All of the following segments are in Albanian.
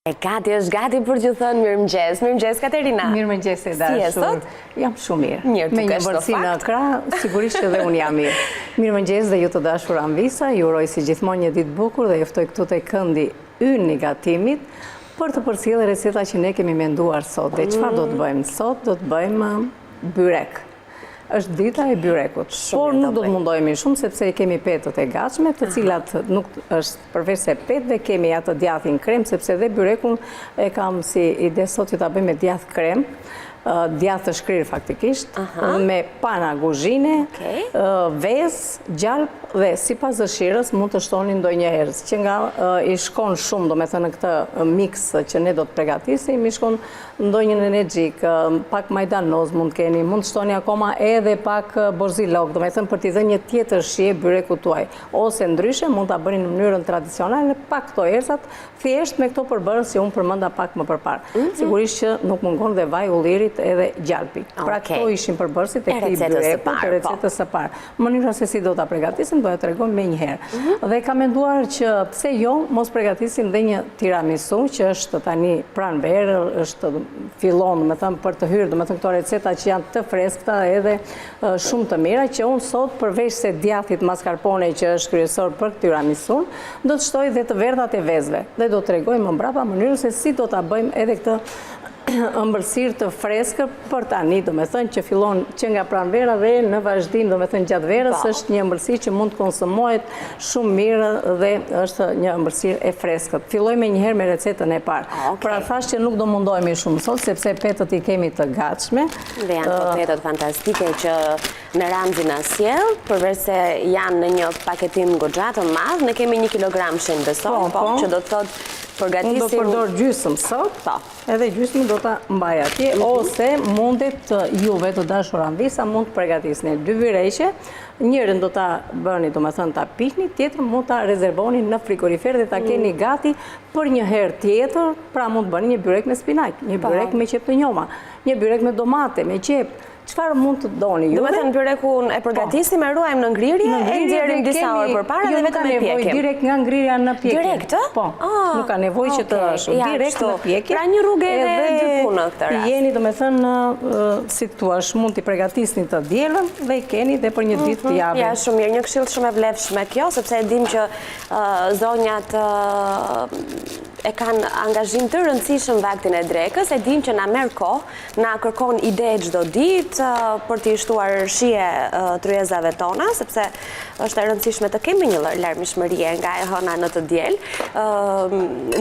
E Kati është gati për t'ju thënë mirëmëngjes. Mirëmëngjes Katerina. Mirëmëngjes e dashur. Si je sot? Jam shumë mirë. Mirë, Me një ëmbëlsirë në krah, sigurisht që dhe unë jam mirë. Mirëmëngjes dhe ju të dashur amvisa, ju uroj si gjithmonë një ditë të bukur dhe ju ftoj këtu te këndi ynë i gatimit për të përcjellë receta që ne kemi menduar sot. Dhe çfarë do të bëjmë sot? Do të bëjmë byrek. Është dita e byrekut. Por nuk do të mundohemi shumë sepse i kemi petët e gatshme, të cilat nuk është përveç se petëve kemi atë djathin krem sepse dhe byrekun e kam si ide sot që ta bëjmë me djath krem, djath të shkrirë faktikisht, me pana guzhine, vezë, gjalpë dhe sipas dëshirës mund të shtoni ndonjë erëz, që nga i shkon shumë, domethënë në këtë miks që ne do të pregatisim, i shkon Ndonjë nenexhik, pak majdanoz mund të keni, mund të shtoni akoma edhe pak borzilok, domethënë për t'i dhënë një tjetër shije byrekut tuaj. Ose ndryshe mund ta bëni në mënyrën tradicionale pa këto erëzat, thjesht me këto përbërës që unë përmenda pak më përparë. Mhm. Sigurisht që nuk mungon dhe vaji i ullirit edhe gjalpi. Pra këto ishin përbërësit e këtij byreku të po. recetës së parë. Mënyra se si do ta pregatisim, do e tregojmë menjëherë. Mhm. Dhe kam menduar që pse jo, mos pregatisim dhe një tiramisu, që është tani pranverë, është fillon, domethënë, për të hyrë, domethënë, këto receta që janë të freskëta edhe shumë të mira, që unë sot përveç se djathit mascarpone që është kryesor për tiramisun, do të shtoj dhe të verdhat e vezëve. Dhe do të tregoj më mbrapa mënyrën se si do ta bëjmë edhe këtë ëmbëlsirë të freskët për tani, domethënë që fillon që nga pranvera dhe në vazhdim, domethënë gjatë verës, po. është një ëmbëlsirë që mund të konsumohet shumë mirë dhe është një ëmbëlsirë e freskët. Filloj menjëherë me recetën e parë. Ah, pra thashë që nuk do mundohemi shumë sot, sepse petët i kemi të gatshme. Dhe janë këto petët fantastike që Neranxi na sjell, përveç se janë në një paketim goxha të madh, ne kemi një kilogram shin besoj, po, po, po, që do të thotë përgatisim... Unë do përdor gjysëm sot, po. Edhe gjysmën do ta mbaj atje, mhm. ose mundet juve të dashur amvisa, mund të pregatisni dy byreqe, njërin do ta bëni, domethënë ta piqni, tjetrën mund ta rezervoni në frigorifer dhe ta mm. keni gati për një herë tjetër, pra mund të bëni një byrek me spinaq, një po. byrek me qepë të njoma, një byrek me domate, me qepë, Çfarë mund të doni juve? Domethënë byrekun e përgatisim, e ruajmë në ngrirje, e nxjerrim disa orë përpara jo, dhe vetëm e pjekim. Direkt nga ngrirja në pjekje. Direkt, ë? Po, ah, nuk ka nevojë që të është, direkt në pjekje. Pra një rrugë edhe dy punë në këtë rast. Jeni, domethënë, si të thuash, mund t'i pregatisni të dielën dhe i keni dhe për një ditë të mhm. javën. Ja, shumë mirë, një këshillë shumë e vlefshme kjo, sepse e dim që zonjat e kanë angazhim të rëndësishëm vaktin e drekës, e dim që na merr kohë, Na kërkon ide çdo ditë për t'i shtuar shije tryezave tona, sepse është e rëndësishme të kemi një lloj larmishmërie nga e hëna në të diel.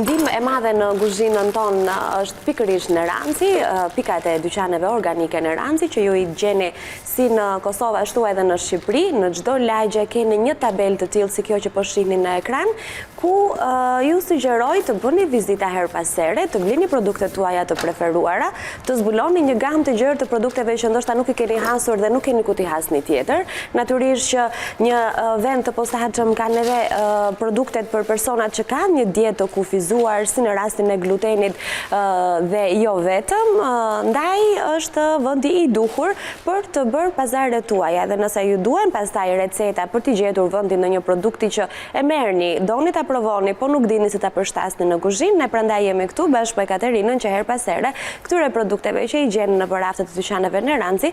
Ndihmë e madhe në guzhinën tonë është pikërisht Neranxi, pikat e dyqaneve organike Neranxi që ju i gjeni si në Kosovë ashtu edhe në Shqipëri, në çdo lagje keni një tabelë të tillë si kjo që po shihni në ekran, ku ju sugjeroj të bëni vizita herë pas here, të blini produktet tuaja të preferuara, të zbuloni një gamë të gjerë të produkteve që ndoshta nuk i keni hasur dhe nuk keni ku t'i hasni tjetër. Natyrisht që një vend të posaçëm kanë edhe produktet për personat që kanë një dietë të kufizuar, si në rastin e glutenit dhe jo vetëm, ndaj është vendi i duhur për të bërë pazaret tuaja dhe nëse ju duhen pastaj receta për t'i gjetur vendin ndonjë produkti që e merrni, doni ta provoni, po nuk dini si ta përshtasni në kuzhinë, ne prandaj jemi këtu bashkë me Katerinën që herë pas here këtyre produkteve që i gjeni nëpër raftet e dyqaneve Neranxi,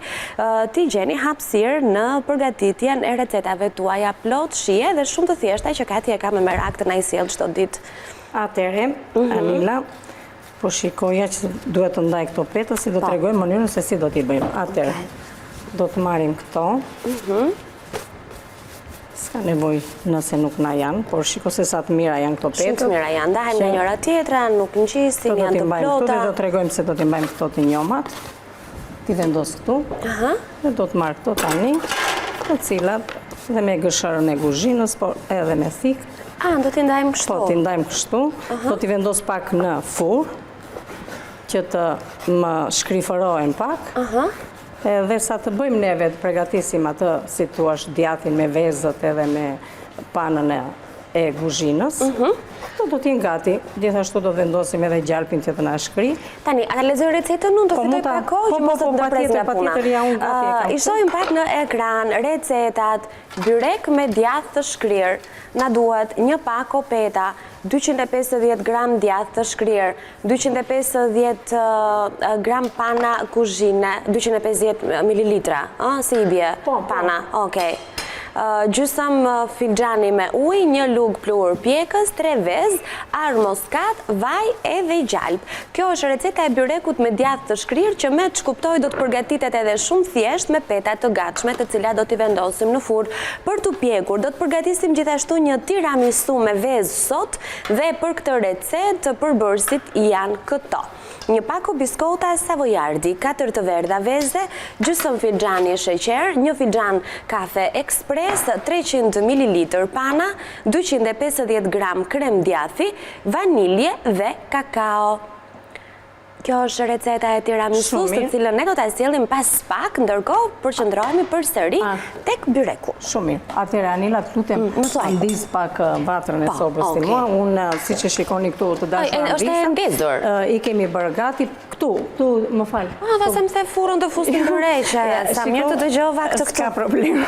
t'i gjeni hapësirë në përgatitjen e recetave tuaja plot shije dhe shumë të thjeshta që Kati e ka me merak të na i sjellë çdo ditë. Atëherë, mhm. Anila, Po shikoja që duhet të ndaj këto peta, se do të po. tregoj mënyrën se si do t'i bëjmë. Atëherë, do të marrim këto. Mhm. S'ka nevojë nëse nuk na janë, por shiko se sa të mira janë këto petë. Shumë të mira janë, ndahen nga njëra tjetra, nuk ngjisin, janë të plota. Këto do të tregojmë se do t'i mbajmë këto të njomat. T'i vendos këtu. Dhe do të marr këto tani, të cilat dhe me gërshërën e guzhinës, por edhe me thikë. A, do t'i ndajmë kështu? Po, t'i ndajmë kështu. Do t'i vendos pak në furrë, që të më shkrifërohen pak. Edhe sa të bëjmë neve të pregatisim atë, si thuash, djathin me vezët edhe me panën e e guzhinës, mhm. këto do të jenë gati. Gjithashtu do vendosim edhe gjalpin që të na shkrijë. Tani, a ta lexoj recetën unë të po, fitoj pak kohë, që po, mos të po, ndërpres nga puna. I shohim pak në ekran recetat, byrek me djathë të shkrirë, na duhet një pako peta, 250 gram djathë të shkrirë, 250 gram pana kuzhine, 250 mililitra, ë, si i bie? Po, po. Pana, okej. Gjysëm filxhani me ujë, një lugë pluhur pjekës, tre vezë, arrë moskat, vaj edhe gjalpë. Kjo është receta e byrekut me djathë të shkrirë që me ç'kuptoj do të përgatitet edhe shumë thjesht me peta të gatshme të cilat do t'i vendosim në furrë për t'u pjekur. Do të përgatisim gjithashtu një tiramisu me vezë sot dhe për këtë recetë përbërësit janë këto. Një pako biskota savojardi, katër të verdha veze, gjysëm filxhani sheqer, një filxhan kafe ekspres, 300 mililitër pana, 250 gram krem djathi, vanilje dhe kakao. Kjo është receta e tiramisus, të cilën ne do ta sjellim pas pak, ndërkohë përqendrohemi përsëri ah. tek byreku. Shumë mirë. Atëherë Anila, të lutem, mm, më ndiz pak vatrën e po, sobës ti mua. Unë siç e shikoni këtu të dashur Është e ndezur. I kemi bërë gati këtu, këtu më fal. Ah, tha se më the furrën të fusnim byreqe. Sa mirë të dëgjova këtë këtu. S'ka problem.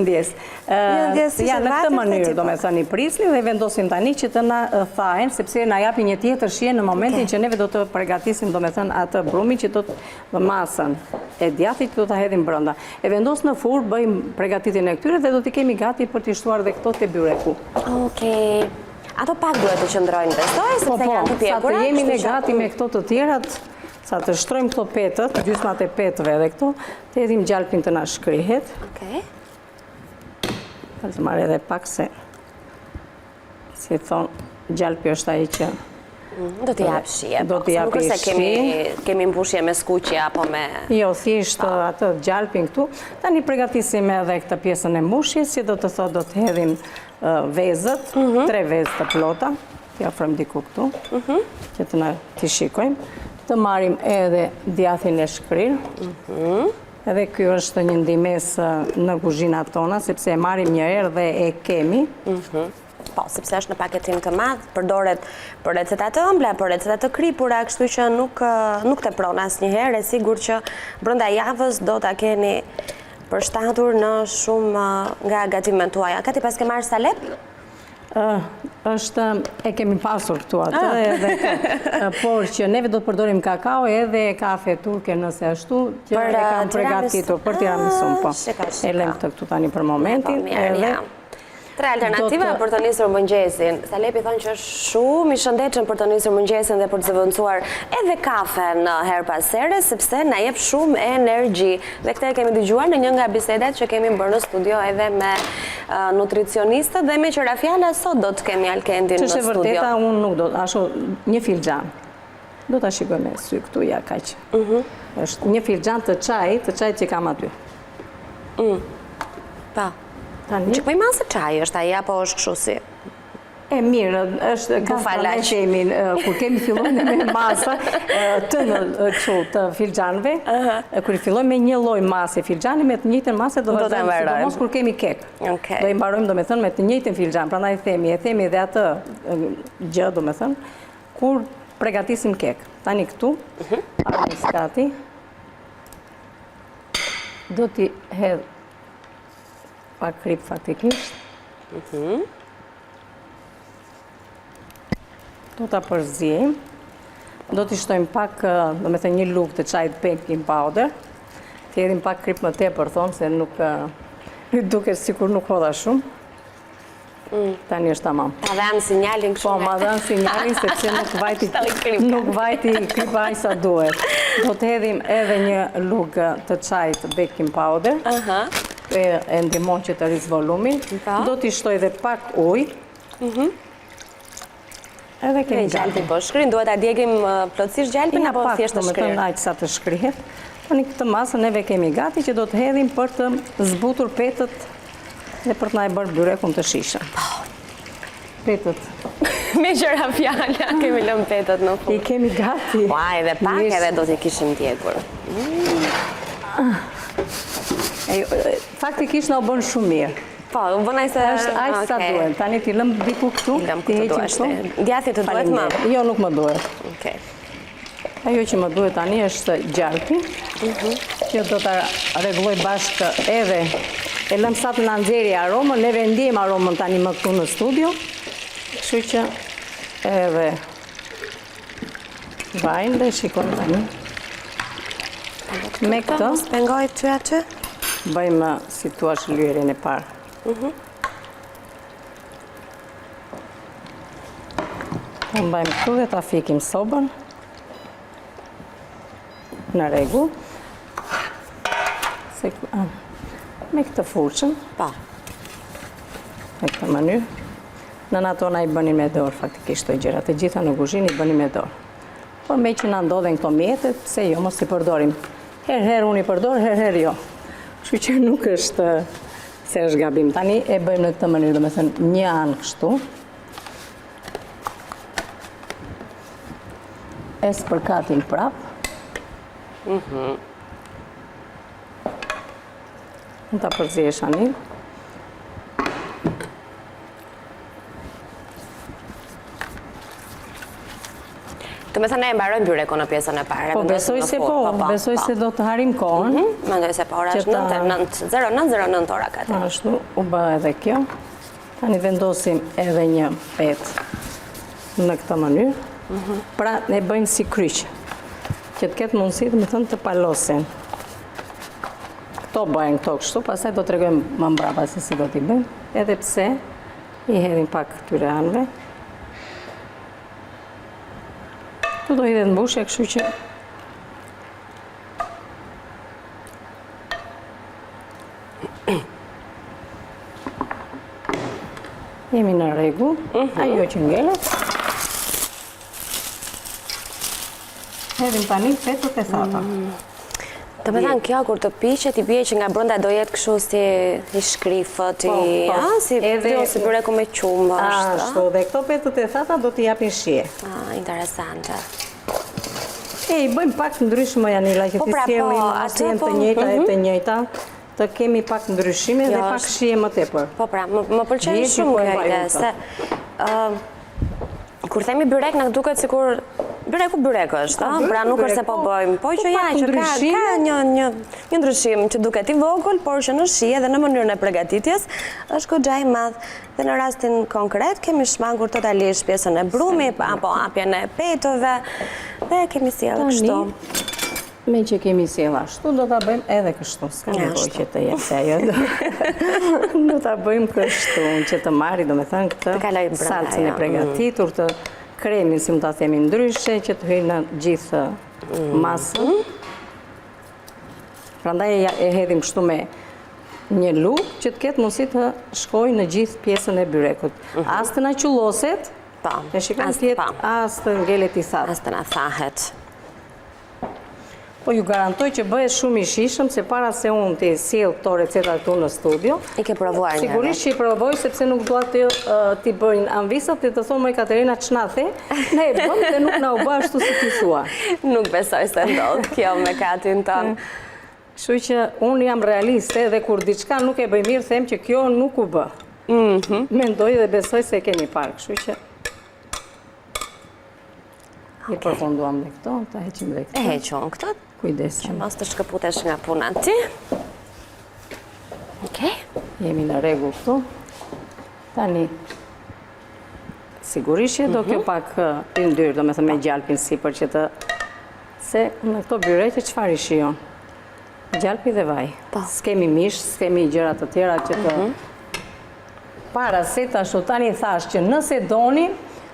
Ndjesë. Ja, në këtë mënyrë, domethënë i prisni dhe vendosim tani që të na thahen, sepse na japin një tjetër shije në momentin që neve do të përgatisim, domethënë, atë brumin që do të masën e djathit që do ta hedhim brenda. E vendos në furrë, bëjmë pregatitjen e këtyre dhe do t'i kemi gati për t'i shtuar dhe këto te byreku. Okej. Ato pak duhet të qëndrojnë, besoj, po, sepse po, janë të sa pjekura. të jemi ne gati me këto të tjerat, sa të shtrojmë këto petët, gjysmat e petëve dhe këto, të hedhim gjalpin të na shkrihet. Okej. Për të marrë edhe pak se, si thonë, gjalpi është ai që... Mm, do t'i japë shije. Do po, t'i japë shije. Nuk është se kemi mbushje me skuqje apo me... Jo, thjesht po. atë gjalpin këtu. Tani pregatisim edhe këtë pjesën e mbushjes, që do të thotë do të hedhim vezët, mhm. tre vezë të plota, t'i afrojmë diku këtu, mhm. që të na t'i shikojmë. Të marrim edhe djathin e shkrirë. Mhm. Edhe ky është një ndihmesë në kuzhinat tona, sepse e marrim një herë dhe e kemi. Mhm. Po, sepse është në paketim të madh, përdoret për receta të ëmbla, për receta të kripura, kështu që nuk nuk tepron asnjëherë, e sigurt që brenda javës do ta keni përshtatur në shumë nga gatimet tuaja. Gati paske marrë salep? Është, e kemi pasur këtu atë, ah. edhe, por që neve do të përdorim kakao edhe kafe turke nëse ashtu, që e kam pregatitur për tiramisu, ah, po. E lëmë këtë këtu tani për momentin, po, edhe... Tre alternativa për të nisur mëngjesin. Salepi thonë që është shumë i shëndetshëm për të nisur mëngjesin dhe për të zëvendësuar edhe kafen herë pas here, sepse na jep shumë energji. Dhe këtë e kemi dëgjuar në një nga bisedat që kemi bërë në studio edhe me nutricionistët dhe meqë ra fjala sot do të kemi Alkendin në studio. Ç'është e vërteta, unë nuk do, ashtu, një filxhan. Do ta shikoj me sy këtu, ja, kaq. Mhm. Është një filxhan të çajit, të çajit që kam aty. Mm. Pa. Tani. Që po i masë çaj është ai apo është kështu si? E mirë, është gafalaq. Kemi, kur kemi filluar me masa të në kështu të filxhanëve, kur fillojmë me një lloj mase filxhani me të njëjtën masë do të mbarojmë, sidomos kur kemi kek. Do i mbarojmë domethënë me të njëjtën filxhan, prandaj themi, e themi edhe atë gjë domethënë kur pregatisim kek. Tani këtu, mhm. arrë do t'i hedh pak kripë faktikisht. Mhm. Do ta përziejmë. Do t'i shtojmë pak, domethënë një lugë të çajit baking powder. T'i hedhim pak kripë më tepër, thonë, se nuk, duket sikur nuk hodha shumë. Mm. Tani është tamam. Ta dhanë sinjalin kështu. Po, ma dhanë sinjalin sepse nuk vajti nuk vajti kripa aq sa duhet. Do të hedhim edhe një lugë të çajit baking powder. Aha. E, e ndihmon që të rrisë volumin. Po. Do t'i shtoj dhe pak ujë. Mhm. Edhe kemi gjalpin. Gjalpin po shkrin, duhet ta djegim plotësisht gjalpin apo thjesht të shkrihet? Domethënë aq sa të shkrihet. Tani këtë masë neve kemi gati që do të hedhim për të zbutur petët dhe për të na e bërë byrekun të shijshëm. Po. Petët. Meqë ra fjala, kemi lënë petët në fund. I kemi gati. Po, edhe pak edhe do t'i kishim djegur. Mm. Faktikisht na u bënë shumë mirë. Po, u bën aq sa është aq sa duhet. Tani t'i lëmë diku këtu, t'i heqim këtu. Djathi të duhet më? Jo, nuk më duhet. Okej. Ajo që më duhet tani është gjalpi, mhm. që do ta rregulloj bashkë edhe e lëmë sa të na nxjerrë aromën, neve ndiejmë aromën tani më këtu në studio. Kështu që edhe vajin dhe shikojmë tani. Me këtë... Mos pengoj ty aty? Bëjmë, si thua, lyerjen e parë. Mhm. Ta mbajmë këtu dhe ta fikim sobën. Në rregull. Se, me këtë furçën. Pa. Në këtë mënyrë. Nënat tona i bënin me dorë, faktikisht këto gjëra. Të gjitha në kuzhinë i bënin me dorë. Por meqë na ndodhen këto mjetet, pse jo, mos i përdorim. Herë, herë unë i përdor, herë, herë jo. Kështu që nuk është se është gabim. Tani e bëjmë në këtë mënyrë, domethënë një anë kështu. E spërkatim prapë. Mhm. Mund ta përziesh Anil. Domethënë ne e mbarojmë byrekun në pjesën e parë. Po, besoj se po, po, po, besoj po. se do të arrijmë kohën. Mhm, mendoj se po, ora është 9, 09, 09 ora ka të. Ashtu, u bë edhe kjo. Tani vendosim edhe një petë në këtë mënyrë. Mhm. Pra, ne bëjmë si kryq, që të ketë mundësi, domethënë të palosen. Këto bëhen këto kështu, pastaj do tregojmë më mbrapa se si do t'i bëjmë, edhe pse i hedhim pak këtyre anëve. Këtu do hidhet mbushja, kështu që Jemi në rregull, mhm. ajo që ngelet. Hedhim tani petët e thata. Mm. Domethënë kjo kur të piqet, i bie që nga brenda do jetë kështu si i shkrifët, po, i, po. a, si, edhe, si byreku me qumësht. Ashtu, dhe këto petët e thata do t'i japin shije. Ah, interesante. E, i bëjmë pak ndryshme, Janila, që po, t'i pra, sjellim, po, mos jenë të po, njëjta e mhm. të njëjta, të kemi pak ndryshime dhe pak shije më tepër. Po pra, më pëlqen shumë kjo ide, se Kur themi byrek, na duket sikur byreku byrek është, ëh, pra nuk është se po, po bëjmë, po që po ja, që ka, ka një, një, një ndryshim që duket i vogël, por që në shije dhe në mënyrën e përgatitjes është goxha i madh. Dhe në rastin konkret kemi shmangur totalisht pjesën e brumit apo hapjen e petëve dhe kemi sjellë kështu. Meqë kemi sjellë ashtu, do ta bëjmë edhe kështu, s'ka nevojë që të jetë se ajo. Do ta bëjmë kështu, që të marri, domethënë, këtë salcën e pregatitur, të kremin, si mund ta themi ndryshe, që të hyjë në gjithë mm. masën. Prandaj e hedhim kështu me një lugë, që të ketë mundësi të shkojë në gjithë pjesën e byrekut. Mhm. As të na qulloset, po, e shikojmë të jetë, as të ngelet i thatë. As të na thahet. Po ju garantoj që bëhet shumë i shijshëm se para se unë t'i sjell këto receta këtu në studio. I ke provuar një Sigurisht që i provoj sepse nuk dua të t'i bëjnë amvisat dhe të thonë moj Katerina ç'na the, ne e bëmë dhe nuk na u bë ashtu si ti thua. Nuk besoj se ndodh kjo me Katin tonë. Kështu që unë jam realiste dhe kur diçka nuk e bëj mirë them që kjo nuk u bë. Mhm. Mendoj dhe besoj se e keni parë, kështu që I përfunduam dhe këto, ta heqim dhe këto. E heqim këto. Kujdes. Që mos të shkëputesh nga puna ti. Okej. Jemi në rregull këtu. Tani, sigurisht që do kjo mhm. pak yndyrë, domethënë me gjalpin sipër që të... Se në këto byreqe çfarë i shijon? Gjalpi dhe vaj. Po. S'kemi mish, s'kemi gjëra të tjera që të... Mhm. Para se të ashtu tani thashë që nëse doni,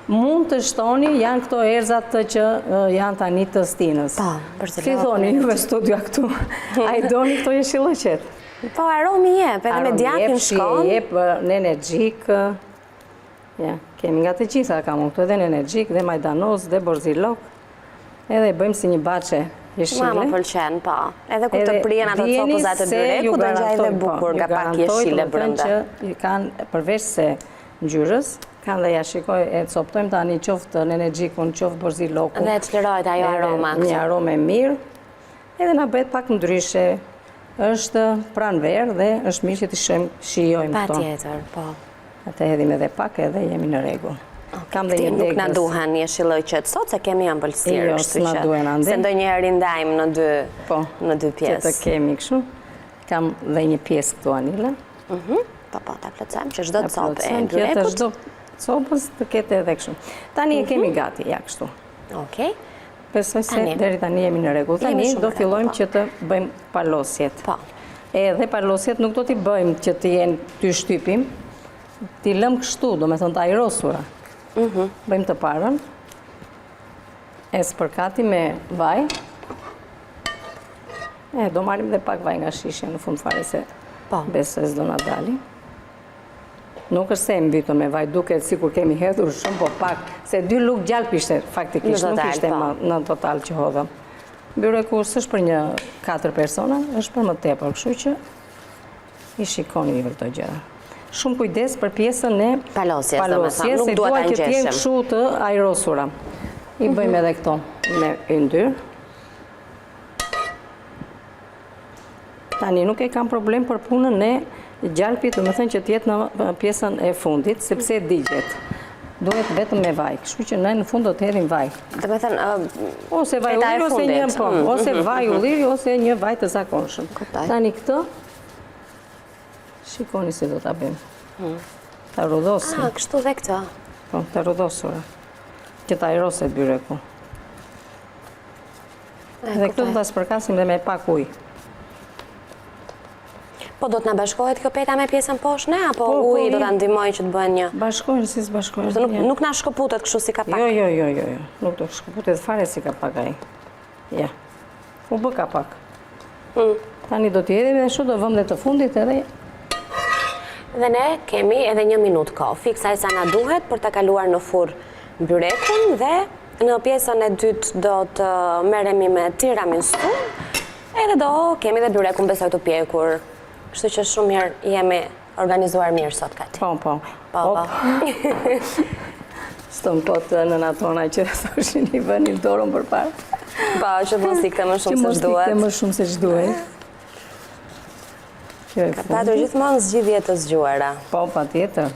mund të shtoni, janë këto erëzat që janë tani të stinës. Po, për Si thoni juve studio këtu, a i doni këto jeshillëqet? Po, aromë jep, edhe me djathin shkon. Aromë jep, nenexhik, ja, kemi nga të gjitha, kam unë këtu edhe nenexhik, dhe majdanoz, dhe borzilok. Edhe e bëjmë si një baçe jeshile. Mua më pëlqen, po. Edhe kur të prihen ato copëzat e byrekut, do ngjajë edhe po, bukur nga pak jeshile brenda. Që kanë përveç se ngjyrës, kanë dhe ja shikoj e coptojmë tani qoftë nenexhikun, qoftë borzilokun. Dhe çlirohet ajo aroma. Një aromë e mirë. Edhe na bëhet pak ndryshe. Është pranverë dhe është mirë që t'i shijojmë këto. Patjetër, po. Atë hedhim edhe pak edhe jemi në rregull. Kam dhe një degës. Nuk na duhen jeshillëqet sot, se kemi ëmbëlsirë, jo, kështu që. Se ndonjëherë i ndajmë në dy, po, në dy pjesë. Që të kemi kështu. Kam dhe një pjesë këtu Anila. Mhm. Po, po, ta plotësojmë që çdo copë e byrekut. Çdo. Copës të ketë edhe kështu. Tani e kemi mhm. gati, ja kështu. Okej. Besoj se deri tani jemi në rregull. Tani do fillojmë po. që të bëjmë palosjet. Po. Edhe palosjet nuk do t'i bëjmë që të jenë t'i shtypim, t'i lëmë kështu, domethënë të ajrosura. Mhm. Bëjmë të parën. E spërkatim me vaj. E, do marrim dhe pak vaj nga shishja në fund fare se po. besoj s'do na dali. Nuk është se e mbytëm me vaj, duket sikur kemi hedhur shumë, po pak, se dy lugë gjalpë ishte faktikisht, nuk ishte po. në total që hodhëm. Byreku s'është për një 4 persona, është për më tepër, kështu që i shikoni ju këto gjëra. Shumë kujdes për pjesën e palosjes, palosjes nuk duhet ta që të jenë kështu të ajrosura. I bëjmë mhm. edhe këto me yndyrë. Tani nuk e kam problem për punën e gjalpit, domethënë që të jetë në pjesën e fundit, sepse digjet. Duhet vetëm me vaj, kështu që ne në fund do të hedhim vaj. Domethënë, ose vaj ulliri, ose një, po, mm, ose mm, vaj mm, ulliri, ose një vaj të zakonshëm. Tani këtë, shikoni si do ta bëjmë. Ta rrudhosim. Ah, kështu dhe këtë. Po, të rrudhosura. Që të ajroset byreku. Dhe këtë do ta spërkasim dhe me pak ujë. Po do të na bashkohet kjo peta me pjesën poshtë ne, apo po, po, uji do ta ndihmojë që të bëhen një? Bashkohen, si s'bashkohen. Nuk, nuk na shkëputet kështu si kapak. Jo, jo, jo, jo, jo. Nuk do shkëputet fare si kapak ai. Ja. U bë kapak. Mm. Tani do t'i hedhim dhe shu do vëmë dhe të fundit edhe Dhe ne kemi edhe një minutë kohë, fiks aq sa na duhet për ta kaluar në furrë byrekun dhe Në pjesën e dytë do të merremi me tiramisu, edhe do kemi dhe byrekun besoj të pjekur. Kështu që shumë mirë jemi organizuar mirë sot Kati. Po, po. Po, po. S'të kot nënat tona që thoshin i vënin dorën përpara. Po, që mos ikte më shumë se ç'duhet. Që mos ikte më shumë se ç'duhet. Ka patur gjithmonë zgjidhje të zgjuara. Po, patjetër.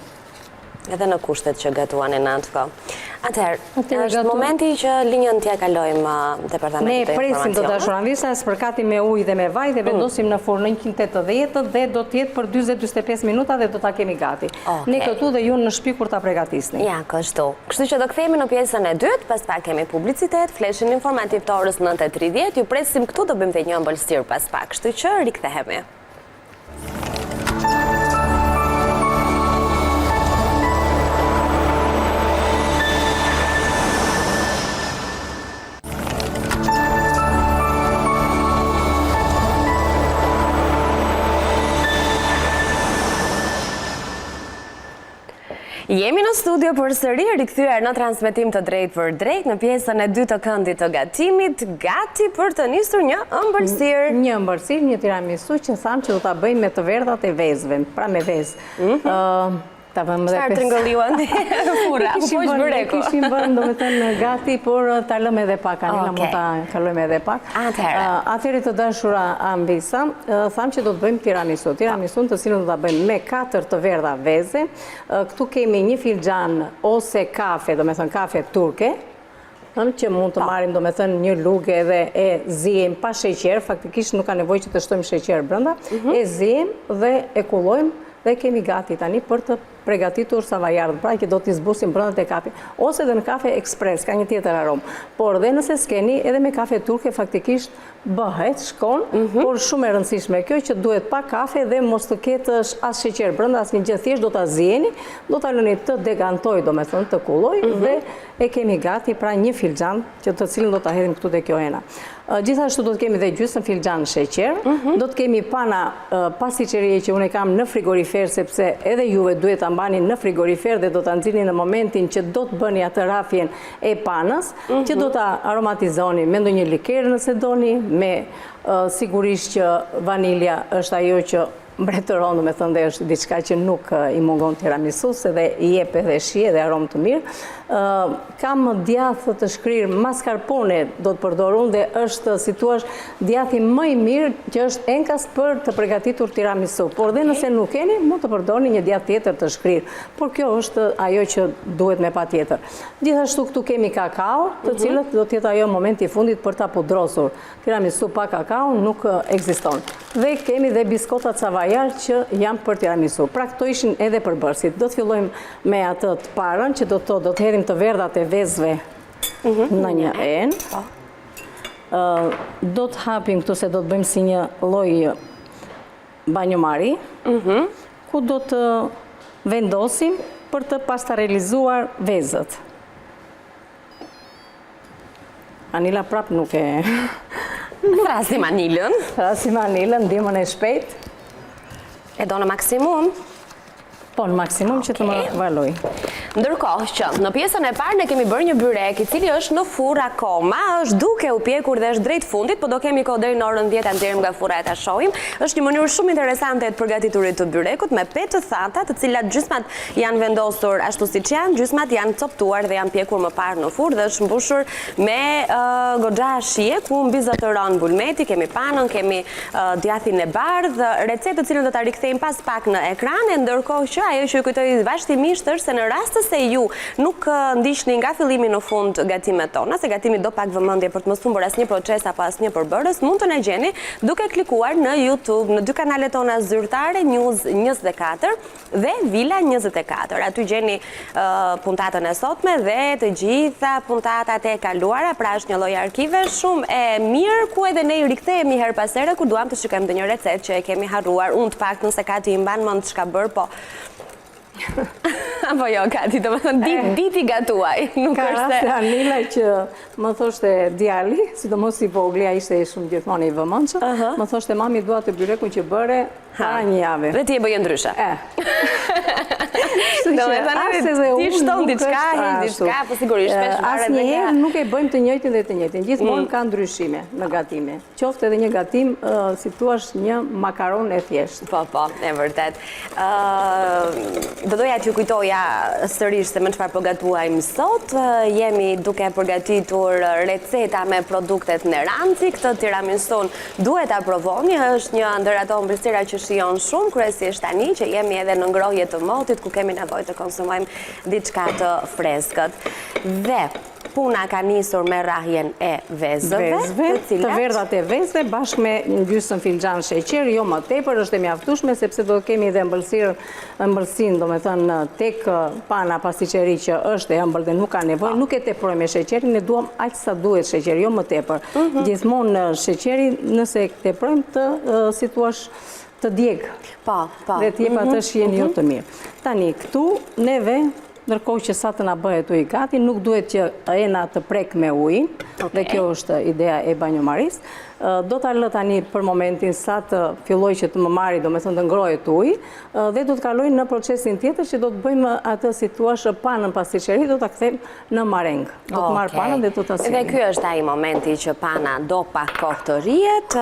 Edhe në kushtet që gatuanin në atë kohë. Atëherë, është momenti që linjën t'ia kalojmë uh, departamentit të informacionit. Ne presim të dashur Anvisa, e spërkatim me ujë dhe me vaj dhe mm. vendosim në furrë 180 dhe do të jetë për 40-45 minuta dhe do ta kemi gati. Ne këtu dhe ju në shpi kur ta pregatisni. Ja, kështu. Kështu që do kthehemi në pjesën e dytë, pas pak kemi publicitet, flashin informativ të orës 9.30, ju presim këtu do bëjmë dhe një ëmbëlsirë pas pak, kështu që rikthehemi. Jemi në studio përsëri, rikthyer në transmetim të drejtpërdrejtë në pjesën e dytë të këndit të gatimit, gati për të nisur një ëmbëlsirë. Një ëmbëlsirë, një tiramisu që thamë që do ta bëjmë me të verdhat e vezëve, pra me vezë. Mhm. Ta vëmë dhe Çfarë tringëlliu andi furra, u poq byreku. Kishim vënë, domethënë, gati, por ta lëmë edhe pak, Anila, mund ta kalojmë edhe pak. Atëherë. Atëherë të dashura Anvisa, thamë që do të bëjmë tiramisu. Tiramisu të cilën do ta bëjmë me 4 të verdha veze. Këtu kemi një filxhan ose kafe, domethënë kafe turke, që mund të po. marrim domethënë një lugë edhe e ziejmë pa sheqer, faktikisht nuk ka nevojë që të shtojmë sheqer brenda, mhm. e ziejmë dhe e kullojmë dhe kemi gati tani për të pregatitur savajardë, pra që do t'i zbusim brenda te kafe, ose dhe në kafe ekspres, ka një tjetër aromë. Por dhe nëse s'keni, edhe me kafe turke faktikisht bëhet, shkon, mhm. por shumë e rëndësishme kjo që duhet pak kafe dhe mos të ketë as sheqer brenda, asnjë gjë thjesht do ta zieni, do ta lëni të dekantojë, domethënë të kullojë mhm. dhe e kemi gati pra një filxhan që të cilën do ta hedhim këtu te kjo ena. Gjithashtu do të kemi dhe gjysmë filxhan sheqer, mhm. do të kemi pana pastiçerie që unë e kam në frigorifer sepse edhe juve duhet ta mbani në frigorifer dhe do ta nxirrni në momentin që do të bëni atë rafjen e panës, që do ta aromatizoni me ndonjë liker nëse doni, me sigurisht që vanilja është ajo që mbretëron, domethënë dhe është diçka që nuk i mungon tiramisus edhe i jep edhe shije dhe aromë të mirë. Kam djathë të shkrirë mascarpone do të përdor unë dhe është si thua djathi më i mirë që është enkas për të pregatitur tiramisu. Por dhe nëse nuk keni, mund të përdorni një djathë tjetër të shkrirë. Por kjo është ajo që duhet me patjetër. Gjithashtu këtu kemi kakao, të mhm. cilët do të jetë ajo momenti i fundit për ta pudrosur. Tiramisu pa kakao nuk ekziston. Dhe kemi dhe biskotat Savoy. bujar që janë për tiramisu. Pra këto ishin edhe përbërësit. Do të fillojmë me atë të parën që do të do të hedhim të verdhat e vezëve mhm. në një enë. Po. Do të hapim këtu se do të bëjmë si një lloj banjomari, mhm. ku do të vendosim për të pastarelizuar vezët. Anila prap nuk e... Thërrasim Anilën. Thërrasim Anilën, ndihmën e shpejtë. E do në maksimum? Po, në maksimum që të më valojë. Ndërkohë që në pjesën e parë ne kemi bërë një byrek i cili është në furrë akoma, është duke u pjekur dhe është drejt fundit, po do kemi kohë deri në orën 10 ta nxjerrim nga furra e ta shohim. Është një mënyrë shumë interesante e të përgatiturit të byrekut me petë të thata, të cilat gjysmat Janë vendosur ashtu siç janë, gjysmat janë copëtuar dhe janë pjekur më parë në furrë dhe është mbushur me goxha shije ku mbizotëron bulmeti, kemi panën, kemi djathin e bardhë, recetë të cilën do ta rikthejmë pas pak në ekran, e ndërkohë që ajo që ju kujtoj vazhdimisht është se në rast se ju nuk ndiqni nga fillimi në fund gatimet tona, se gatimi do pak vëmendje për të mos humbur asnjë proces apo asnjë përbërës, mund të na gjeni duke klikuar në YouTube, në dy kanalet tona zyrtare News 24 dhe Vila 24. Aty gjeni puntatën e sotme dhe të gjitha puntatat e kaluara, pra është një lloj arkive shumë e mirë ku edhe ne i rikthehemi herë pas here kur duam të shikojmë ndonjë recetë që e kemi harruar. Unë të paktën se Kati i mban mend ç'ka bërë, po Apo jo, Kati, domethënë, di, eh, di t'i gatuaj. Nuk ka është se... Anila që më thoshte djali, sidomos i vogli, ai ishte shumë gjithmonë i vëmendshëm, më thoshte mami dua atë byrekun që bëre Para një jave. Dhe ti e bëje ndryshe. E. Domethënë, ti shton diçka, heq diçka, po sigurisht, shpesh varet dhe Asnjëherë nuk e bëjmë të njëjtin dhe të njëjtin. Gjithmonë mm. ka ndryshime në gatime. Qoftë edhe një gatim, si thuash, një makaron e thjeshtë. Po, po, e vërtetë. Do doja t'ju kujtoja sërish se me çfarë po gatuajmë sot. Jemi duke përgatitur receta me produktet Neranxi, këtë tiramisunë Duhet ta provoni, është një ndër ato ëmbëlsira që shijon shumë, kryesisht tani që jemi edhe në ngrohje të motit ku kemi nevojë të konsumojmë diçka të freskët. Dhe puna ka nisur me rrahjen e vezëve, të cilat... Të verdhat e vezëve bashkë me një gjysmë filxhan sheqer, jo më tepër, është e mjaftueshme sepse do të kemi dhe ëmbëlsirën, ëmbëlsinë, domethënë tek pana pastiçeri që është e ëmbël dhe nuk ka nevojë, nuk e teprojmë me sheqerin, ne duam aq sa duhet sheqer, jo më tepër. Mhm. Gjithmonë sheqeri, nëse e teprojmë të, si thuash, të djeg. Po, po. Dhe të jep atë mhm, shijen jo mhm. të mirë. Tani, këtu, neve, ndërkohë që sa të na bëhet uji gati, nuk duhet që ena të prekë me ujin, dhe kjo është ideja e banjomarisë. Do ta lë tani për momentin sa të fillojë që të më marri, domethënë të ngrohet uji, dhe do të kaloj në procesin tjetër që do të bëjmë atë si thuash panën pastiçeri, do ta kthejmë në marengë. Do të marr panën dhe do ta sjellim. Dhe ky është ai momenti që pana do pak kohë të rrihet,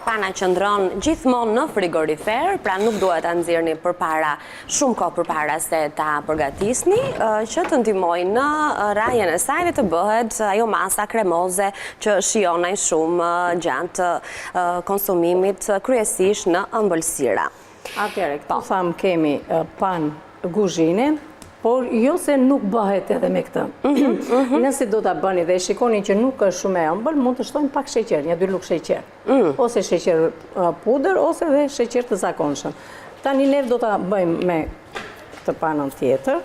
pana qëndron gjithmonë në frigorifer, pra nuk duhet ta nxirrni përpara shumë kohë përpara se ta përgatisni, që të ndihmojë në rrahjen e saj dhe të bëhet ajo masa kremoze që shijon aq shumë gjatë konsumimit kryesisht në ëmbëlsira. Atëherë, këtu po. thamë kemi panë guzhine, por jo se nuk bëhet edhe me këtë. Mhm, mhm. Nëse do ta bëni dhe shikoni që nuk është shumë e ëmbël, mund të shtojmë pak sheqer, një dy lugë sheqer. Mm. Ose sheqer pudër, ose dhe sheqer të zakonshëm. Tani ne do ta bëjmë me këtë panën tjetër.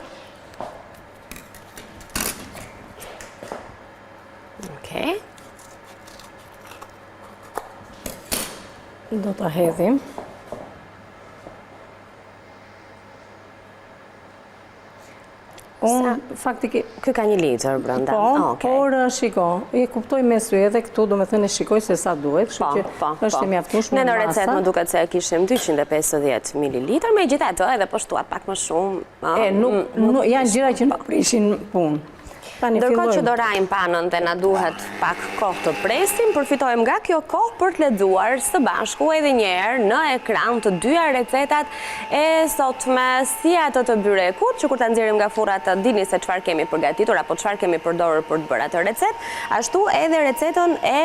Okej. Do ta hedhim. Unë, faktikisht... Ky ka një litër brenda. Po, por shiko, e kuptoj me sy edhe këtu, domethënë e shikoj se sa duhet, kështu po, që po, është e po. mjaftueshme Ne në recetë më duket se e kishim 250 ml, megjithatë edhe po shtuat pak më shumë. E, nuk, janë gjëra që nuk prishin punë. Ndërkohë që do rrahim panën dhe na duhet pak kohë të presim, përfitojmë nga kjo kohë për të lexuar së bashku edhe një herë në ekran të dyja recetat e sotme, si atë të byrekut, që kur ta nxjerrim nga furra të dini se çfarë kemi përgatitur apo çfarë kemi përdorur për të bërë atë recetë, ashtu edhe recetën e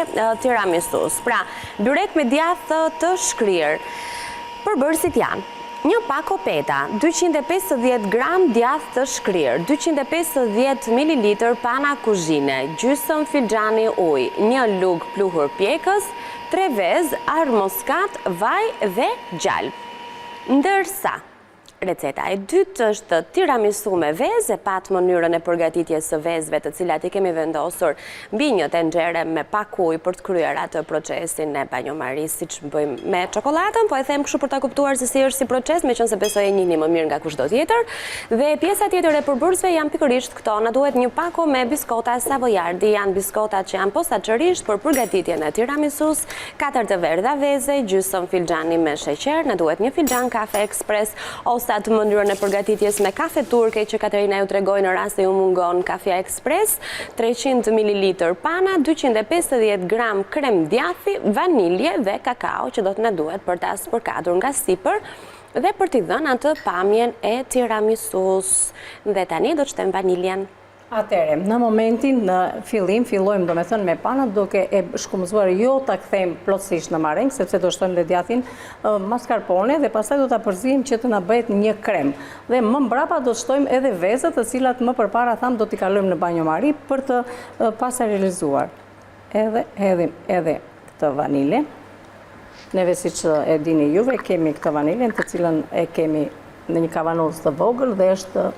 tiramisus. Pra, byrek me djathë të shkrirë. Përbërësit janë. Një pako peta, 250 gram djathë të shkrirë, 250 mililitër pana kuzhine, gjysëm filxhani ujë, një lugë pluhur pjekës, tre vezë, arrë moskat, vaj dhe gjalpë. Ndërsa, Receta e dytë është tiramisu me vezë, e patë mënyrën e përgatitjes së vezëve të cilat i kemi vendosur mbi një tenxhere me pak ujë për të kryer atë procesin e banjomarisë siç bëjmë me çokollatën, po e them kështu për ta kuptuar se si është si proces, meqenëse besoj e njihni më mirë nga kushdo tjetër. Dhe pjesa tjetër e përbërësve janë pikërisht këto. Na duhet një pako me biskota savojardi, janë biskotat që janë posaçërisht për përgatitjen e tiramisus, Katër të verdha veze, gjysëm filxhani me sheqer, na duhet një filxhan kafe ekspres ose atë mënyrën e përgatitjes me kafe turke që Katerina ju tregoi në rast se ju mungon kafja ekspres, 300 mililitër pana, 250 gram krem djathi, vanilje dhe kakao që do të na duhet për ta spërkatur nga sipër dhe për t'i dhënë atë pamjen e tiramisus. Dhe tani do të shtojmë vaniljen. Atëherë, në momentin në fillim, fillojmë domethënë me panat duke e shkumëzuar jo ta kthejmë plotësisht në marengë, sepse do shtojmë dhe djathin mascarpone dhe pastaj do ta përziejmë që të na bëhet një krem. Dhe më mbrapa do të shtojmë edhe vezët, të cilat më përpara thamë do t'i kalojmë në banjomari për të pasterizuar. Edhe hedhim edhe këtë vanilje. Neve siç e dini juve, kemi këtë vaniljen të cilën e kemi në një kavanoz të vogël dhe është,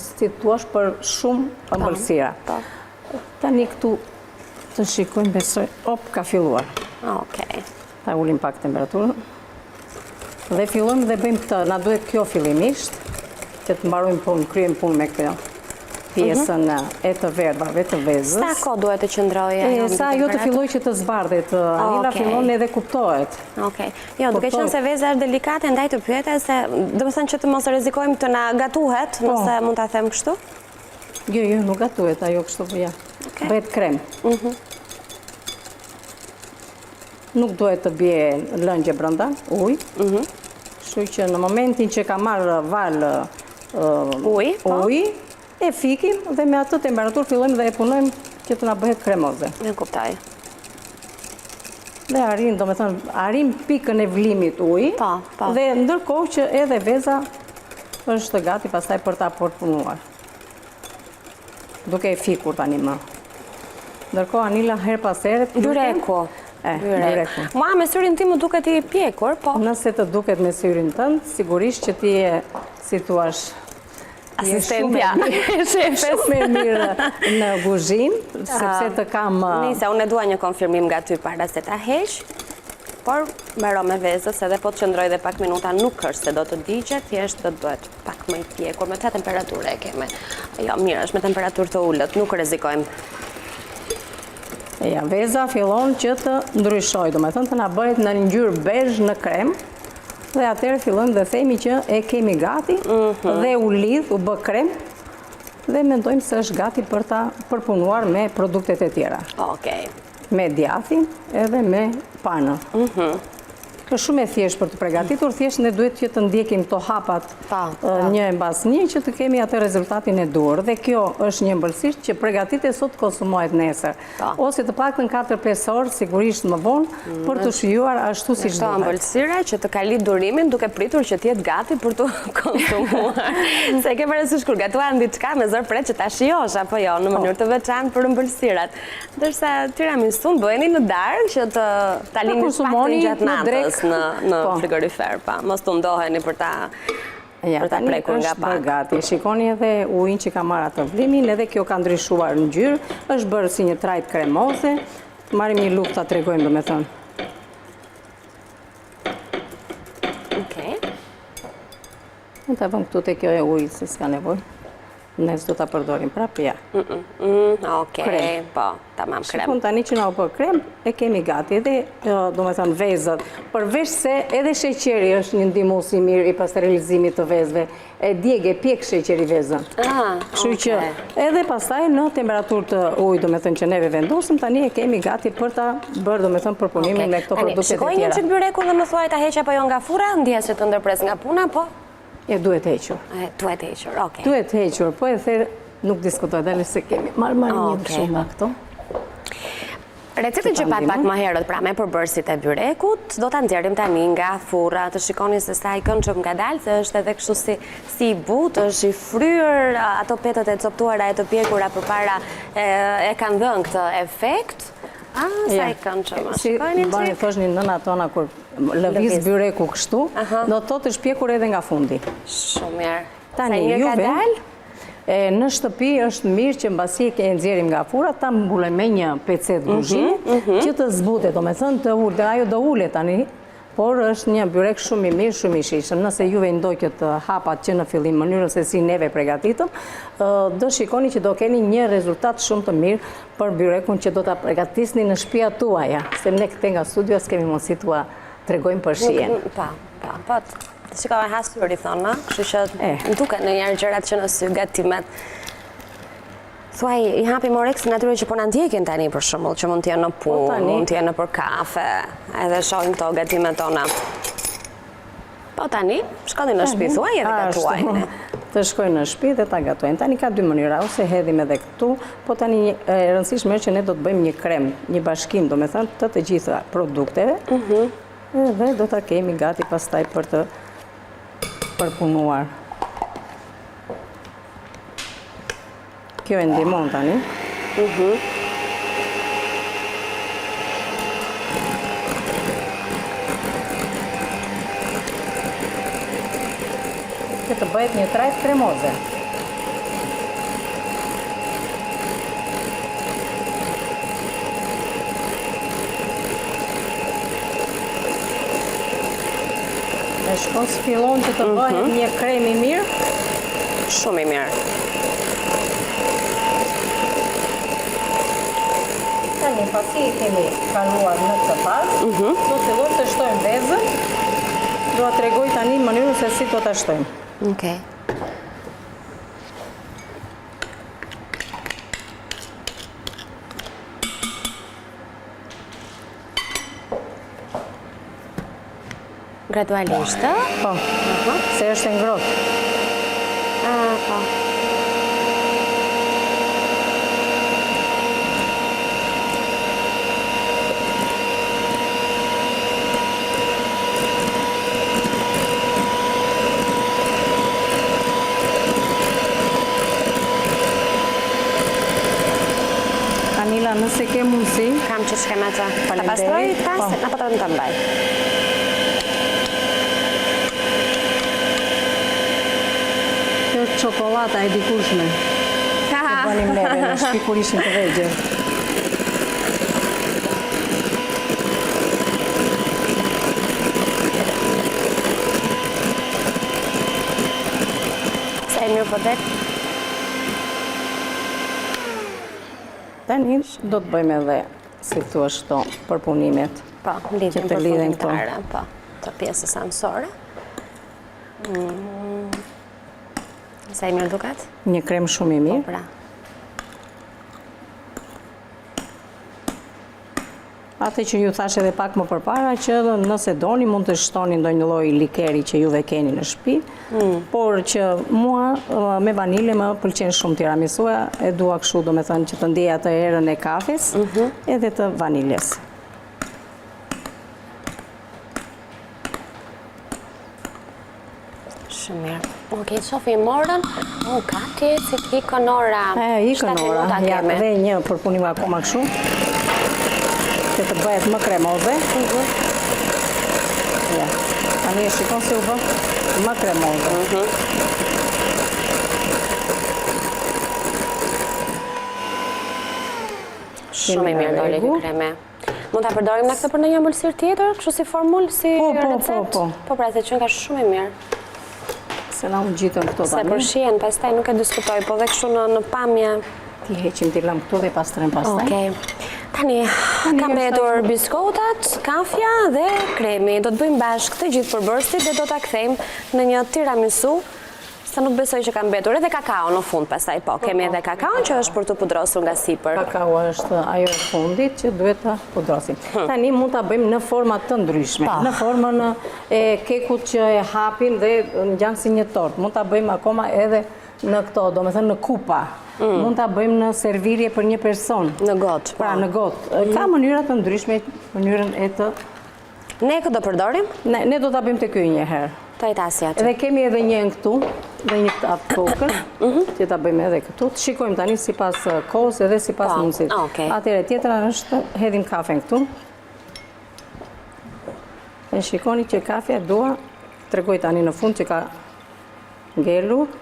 si thuash, për shumë po, ëmbëlsira. Po. Tani këtu të shikojmë besoj, op, ka filluar. Okej. Ta ulim pak temperaturën. Dhe fillojmë dhe bëjmë këtë, na duhet kjo fillimisht, që të mbarojmë punë, kryejmë punë me këtë pjesën mhm. e të verdhave të vezës. Sa kohë duhet të qëndrojë ajo? Sa ajo të fillojë që të zbardhet, Anila fillon edhe kuptohet. Okej. Jo, duke qenë se veza është delikate, ndaj të pyeta se, domethënë që të mos rrezikojmë të na gatuhet, po. nëse mund ta them kështu? Jo, jo, nuk gatuhet ajo kështu, po ja. Bëhet krem. Mhm. Nuk duhet të bie lëngje brenda, ujë. Mhm. Kështu që në momentin që ka marrë valë ujë, po. ujë, e fikim dhe me atë temperaturë fillojmë dhe e punojmë që të na bëhet kremoze. E kuptoj. Dhe arrin, domethënë, arrin pikën e vlimit uji. Po, po. Dhe ndërkohë që edhe veza është gati pastaj për ta përpunuar. Duke e fikur tani më. Ndërkohë Anila herë pas here Byreku. E, byreku. Mua me syrin tim më duket i pjekur, po. Nëse të duket me syrin tënd, sigurisht që ti je, si thuash, asistentja e shefes. Shumë e mirë në kuzhinë, sepse të kam... Nëse, unë e dua një konfirmim nga ty para se ta heq, por me aromë e vezës edhe po të qëndrojë dhe pak minuta nuk është se do të digjet, thjesht do të bëhet Pak më i pjekur, me ça temperature e kemi? Jo, mirë, është me temperaturë të ulët, nuk rrezikojmë. Ja, veza fillon që të ndryshojë, domethënë të na bëhet në ngjyrë bezh në krem, dhe atëherë fillojmë dhe themi që e kemi gati, mhm. dhe u lidh, u bë krem, dhe mendojmë se është gati për ta përpunuar me produktet e tjera. Okej. Me djathin edhe me panën. Mhm. Është shumë e thjeshtë për të pregatitur, thjesht ne duhet që të ndjekim këto hapat një e mbas një që të kemi atë rezultatin e duhur. Dhe kjo është një ëmbëlsirë që pregatitet sot konsumohet nesër. Ose të paktën 4-5 orë, sigurisht më vonë, mm. për të shijuar ashtu siç duhet. Këto ëmbëlsira që të ka durimin duke pritur që të jetë gati për të konsumuar. Se ke parasysh kur gatuan diçka me zor pret që ta shijosh apo jo, në mënyrë të veçantë për ëmbëlsirat. Ndërsa tiramisunë bëjeni në darkë që të ta lini të paktën gjatë natës në në po. frigorifer, pa mos të mundoheni për ta Ja, për ta prekur nga pak. Gati. Shikoni edhe ujin që ka marrë atë vlimin, edhe kjo ka ndryshuar ngjyrë, është bërë si një trajtë kremoze. Marrim një lugë ta tregojmë, domethënë. Okej. Mund ta vëmë këtu te kjo e ujit, se s'ka nevojë. Ne s'do ta përdorim prapë, ja. Mm, okej, po, tamam krem. Shikon tani që na u bë krem, e kemi gati edhe, domethënë, vezët. Përveç se edhe sheqeri është një ndihmues i mirë i pasterilizimit të vezëve, e djeg e pjek sheqeri vezën. Ah, Kështu që edhe pastaj në temperaturë të ujit, domethënë që neve vendosëm, tani e kemi gati për ta bërë, domethënë, përpunimin me këto produkte të tjera. Shikoj një çik byrekun dhe më thuaj ta heq apo jo nga furra, ndjesë që të ndërpres nga puna, po? E duhet hequr. E duhet hequr, okej. Duhet hequr, po e therë nuk diskutohet, edhe se kemi marrë marrë një kështu nga këto. Recetën që patë pak më herët, pra me përbërësit e byrekut, do ta nxjerrim tani nga furra, të shikoni se sa i këndshëm ngadalë, se është edhe kështu si, si i butë, është i fryrë, ato petët e coptuara e të pjekura përpara e, e kanë dhënë këtë efekt. Ah, sa i këndshëm është. Si bëni thoshnin nënat tona kur lëviz byreku kështu, do të thotë është pjekur edhe nga fundi. Shumë mirë. Tani, juve, në shtëpi është mirë që mbasi e nxjerrim nga furra, ta mbulojmë me një pecetë mhm, kuzhine, mhm. që të zbutet, domethënë të ulet, ajo do ulet tani, por është një byrek shumë i mirë, shumë i shijshëm. Nëse juve i ndoqët hapat që në fillim mënyrën se si neve pregatitëm, do shikoni që do keni një rezultat shumë të mirë për byrekun që do ta pregatisni në shpia tuaja, se ne këtej nga studio s'kemi mundësi t'ua tregojmë për shijen. Po, po, po, të shikoj e ha syri thonë, kështu që eh. më duken ndonjëherë gjërat që në sy gatimet. Thuaj, i hapim oreksin atyre që po na ndjekin tani për shembull, që mund të jenë në po, punë, mund të jenë nëpër kafe, edhe shohin këto gatimet tona. Po tani, shkoni në shtëpi thuaj edhe gatuajnë. Të shkojnë në shtëpi dhe ta gatuajnë. Tani ka dy mënyra, ose hedhim edhe këtu, po tani e rëndësishme është që ne do të bëjmë një krem, një bashkim, domethënë të të gjitha produkteve. Mhm. Dhe do ta kemi gati pastaj për të përpunuar. Kjo e ndihmon tani. Mhm. Që të bëhet një trajtë kremoze. E shikon si fillon që të bëhet mhm. një krem i mirë? Shumë i mirë. Tani, pasi i kemi kaluar në këtë fazë, mhm. do të fillojmë të shtojmë vezën. Do ta tregoj tani mënyrën se si do ta shtojmë. Okej. Gradualisht, ë? Po, se është e ngrohtë. Ah, po. Anila, nëse ke mundësi... Kam që shkem atë. Ta pastroj, ta, po. apo të të mbaj. Kjo është çokollata e dikurshme. Që bënim neve në shtëpi kur ishim të vegjël. Sa e mirë po del? Tani do të bëjmë edhe, si thua këto përpunimet. Po, lidhjen të lidhen këto. Po, të pjesës anësore. Mm. Sa i mirë duket? Një krem shumë i mirë. Po, pra. Atë që ju thashë edhe pak më përpara, që edhe nëse doni mund të shtoni ndonjë lloj likeri që juve keni në shtëpi, mm. por që mua me vanile më pëlqen shumë tiramisuja, e dua kështu domethënë që të ndjej atë erën e kafes mhm. edhe të vaniles. Shumë mirë. Ok, shofim orën. U, gati, si ikën ora. E, ikën ora. Ja, dhe një përpunim akoma kështu. Që të bëhet më kremoze. Mhm. Ja. Tani e shikon se u bë më kremoze. Mhm. Shumë i mirë doli ky kremi. Mund ta përdorim ne këtë për ndonjë ëmbëlsirë tjetër, kështu si formulë, si po, po, recetë? Po, po, po. pra, se qenka shumë i mirë. Se na u ngjitën këto tani. Se për shijen, pastaj nuk e diskutoj, po dhe kështu në, në pamje. T'i heqim t'i lëmë këtu dhe pastrojmë pastaj. Okej. Tani, ka mbetur biskotat, kafja dhe kremi. Do të bëjmë bashkë të gjithë përbërësit dhe do ta kthejmë në një tiramisu Se nuk besoj që ka mbetur edhe kakao në fund pastaj po, kemi edhe kakaon që është për të pudrosur nga sipër. Kakao është ajo e fundit që duhet ta pudrosim. Hm. Tani mund ta bëjmë në forma të ndryshme, po. në formën e kekut që e hapim dhe ngjan si një tortë. Mund ta bëjmë akoma edhe në këto, domethënë në kupa. Mm. Mund ta bëjmë në servirje për një person. Në gotë. Pra, po. në gotë. Ka mm. mënyra të ndryshme, mënyrën e të Ne kë do përdorim? Ne, ne do ta bëjmë te ky një herë. Te ai tasi aty. Edhe kemi edhe një enë këtu, dhe një tavë të vogël, mhm. që ta bëjmë edhe këtu. Të shikojmë tani sipas uh, kohës edhe sipas po, mundësisë. Atëherë, tjetra është, hedhim kafen këtu. E shikoni që kafja dua, tregoj tani në fund që ka ngelur,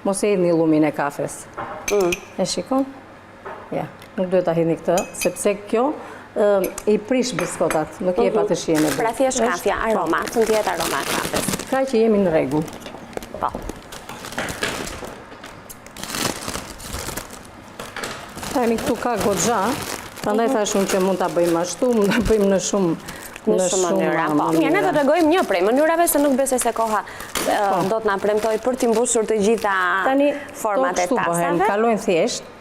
mos e hidhni llumin e kafes. Mm. E shikon? Ja, nuk duhet ta hidhni këtë, sepse kjo i prish biskotat, nuk i jep mhm. atë shijen e Pra thjesht kafja, aroma, të ndihet aroma e kafes. Ka që jemi në rregull. Po. Tani këtu ka goxha, prandaj mhm. thashë unë që mund ta bëjmë ashtu, mund ta bëjmë në shumë në shumë mënyra. Po, mirë, ne do të tregojmë një prej mënyrave se nuk besoj se koha po. do të na premtojë për t'i mbushur të gjitha format e tasave. Tani, kalojmë thjesht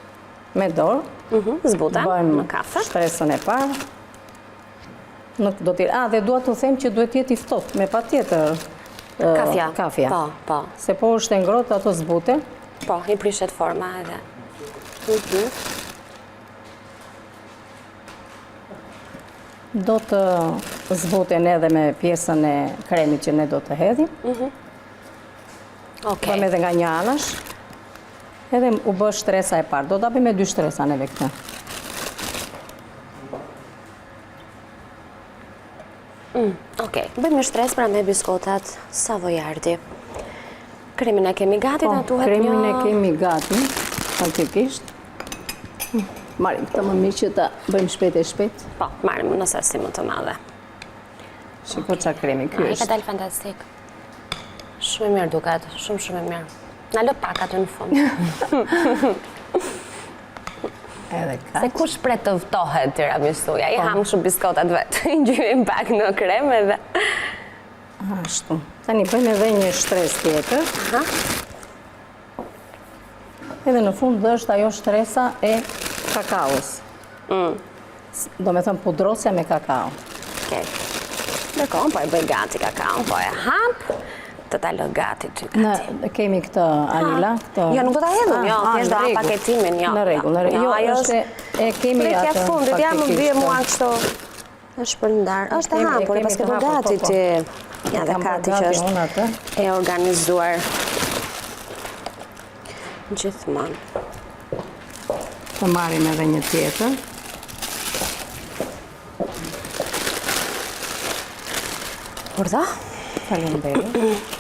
me dorë. Mhm, zbuten në kafe. Shtresën e parë. Nuk do t'i... A, dhe dua të them që duhet jetë i ftohtë, me patjetër Kafja. Kafja. Po, po. Se po është e ngrohtë, ato zbuten. Po, i prishet forma edhe. Mhm. Do të zbuten edhe me pjesën e kremit që ne do të hedhim. Mhm. Okej. Bëjmë edhe nga një anash. Edhe u bë shtresa e parë. Do ta bëjmë me dy shtresa neve këtë. Mm, Okej, bëjmë një shtresë pra me biskotat Savoiardi. Kremin e kemi gati, po, na duhet një... Kremin e kemi gati, faktikisht. Marrim këtë më mirë që ta bëjmë shpejt e shpejt. Po, marrim në sasi më të madhe. Shiko ça kremi, ky është. Ai ka dalë fantastik. Shumë i mirë duket, shumë shumë i mirë. Na lë pak aty në fund. Edhe kaq. Se kush pret të ftohet tiramisuja, i po. hamë shumë biskotat vetë, i ngjyejmë pak në krem edhe. Ashtu. Tani bëjmë edhe një shtresë tjetër. Aha. Edhe në fund dhe është ajo shtresa e kakaos. Mm. Domethënë pudrosja me kakao. Okej. Ndërkohë, po e bëj gati kakao, po e hap, të ta lë gati ty gati. Ne kemi këtë Anila, këtë... Jo, nuk do ta hedhim, jo, ah, thjesht do hap paketimin, jo. Në rregull, në rregull. Jo, ajo është e kemi atë Pritja fundit, ja më bie mua kështu. Është shpërndarë. Është e hapur, e paske bërë gati po, po. ti. Ja dhe Kati që është e organizuar. Gjithmonë. Të marrim edhe një tjetër. Urdhëro? Faleminderit.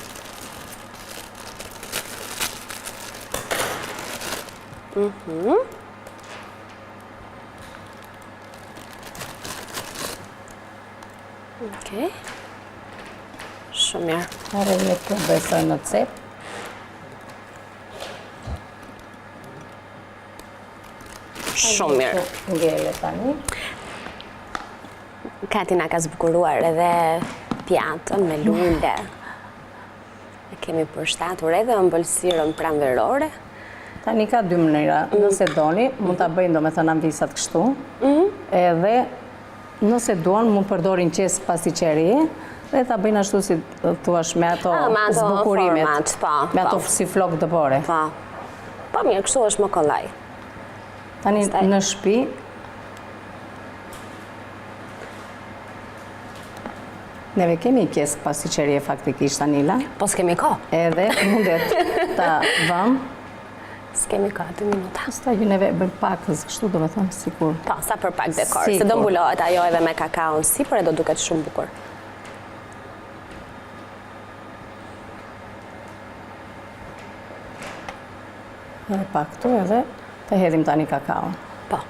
Mhm. Okej. Shumë mirë. Edhe një të besoj në cep. Shumë mirë. Ngele tani. Kati na ka zbukuruar edhe pjatën me lule. E kemi përshtatur edhe ëmbëlsirën pranverore. Tani ka dy mënyra, mm. nëse doni, mund ta bëjnë domethënë amvisat kështu. Mm. Edhe nëse duan, mund përdorin qese pastiçerie dhe ta bëjnë ashtu si thuash me ato zbukurimet, po, me ato po. si flokë dëbore. Po. Po mirë, kështu është më kollaj. Tani në shtëpi Neve kemi qese pastiçerie faktikisht, Anila. Po s'kemi kohë. Edhe mundet ta vëmë. S'kemi kohë, 2 minuta. Pastaj që neve bëjmë pakëz, kështu domethënë, sikur. Po, sa për pak dekor, se do mbulohet ajo edhe me kakaon sipër e do duket shumë bukur. Edhe pak këtu edhe të hedhim tani kakaon. Po.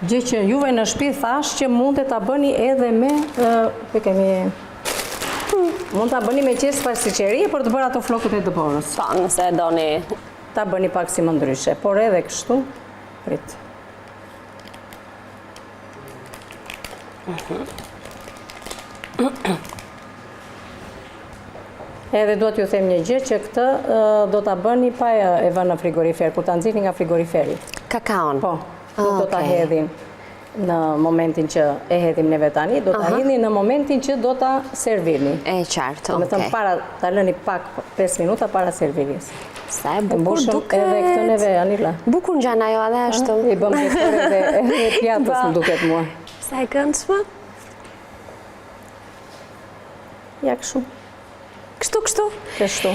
Gjë që juve në shpi thashë që mund ta bëni edhe me, për kemi, mund ta bëni me qese pastiçerie për të bërë ato flokët e dëborës. Po, nëse doni. Ta bëni pak si më ndryshe, por edhe kështu, prit. Mhm. Edhe dua t'ju them një gjë që këtë do ta bëni pa e vënë në frigorifer, kur ta nxirrni nga frigoriferi. Kakaon. Po, nuk do ta hedhin në momentin që e hedhim neve tani, do ta hedhni në momentin që do ta servirni. E qartë, okej. Domethënë para ta lëni pak 5 minuta para servirjes. Sa e bukur duket. Edhe këtë neve, Anila. Bukur ngjan ajo edhe ashtu. I bëmë dekor edhe edhe pjatës më duket mua. Sa e këndshme. Ja kështu. Kështu, kështu. Kështu.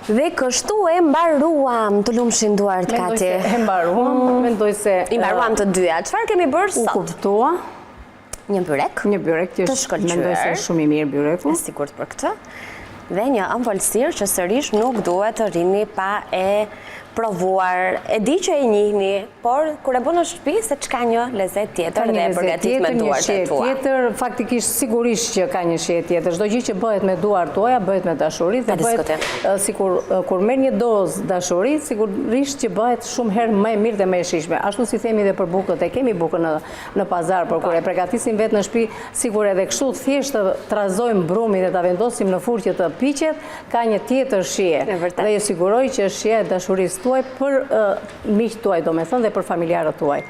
Dhe kështu e mbaruam të lumshin duart, Kati. Mendoj se e mbaruam, mm. mendoj se... I mbaruam të dyja. Çfarë kemi bërë sot? U kuptua. Një byrek. Një byrek që të shkëlqyer. Mendoj se është shumë i mirë byreku. E sigurt për këtë. Dhe një ëmbëlsirë që sërish nuk duhet të rrini pa e provuar. E di që e njihni, por kur e bën në shtëpi se ç'ka një lezet tjetër dhe e përgatit me duart e tua. Tjetër, faktikisht sigurisht që ka një shije tjetër. Çdo gjë që bëhet me duart tuaja, bëhet me dashuri dhe bëhet sikur kur merr një dozë dashuri, sigurisht që bëhet shumë herë më e mirë dhe më e shijshme. Ashtu si themi dhe për bukët, e kemi bukën në në pazar, por kur e pregatisim vetë në shtëpi, sikur edhe kështu thjesht të trazojmë brumin dhe ta vendosim në furrë që të piqet, ka një tjetër shije. Dhe ju siguroj që është shija e dashurisë tuaj për miqtë tuaj, domethënë, dhe për familjarët tuaj.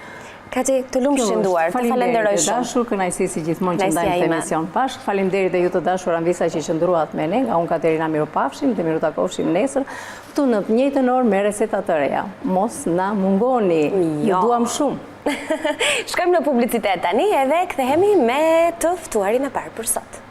Kati, të lumshin duart, të falenderoj shumë. Faleminderit e dashur, kënaqësi si gjithmonë që ndajmë këtë emision bashkë. Faleminderit dhe ju të dashur Anvisa që qëndruat me ne, nga unë Katerina mirupafshim dhe mirutakofshim nesër, këtu në të njëjtën orë me receta të reja. Mos na mungoni, ju jo. duam shumë. Shkojmë në publicitet tani edhe kthehemi me të ftuarin e parë për sot.